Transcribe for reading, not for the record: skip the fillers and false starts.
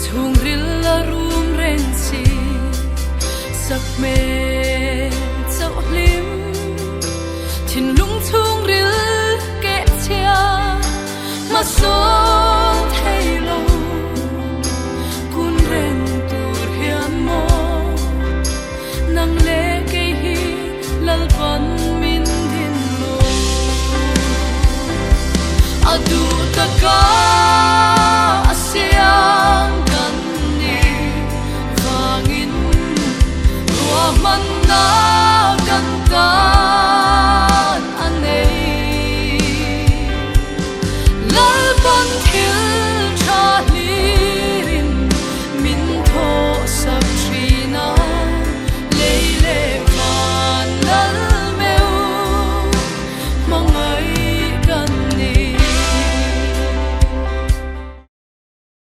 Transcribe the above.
Chhungril a rum reng si, sak hmel chauh hlim. Thinlung chhungril keh chhia, hmasawn.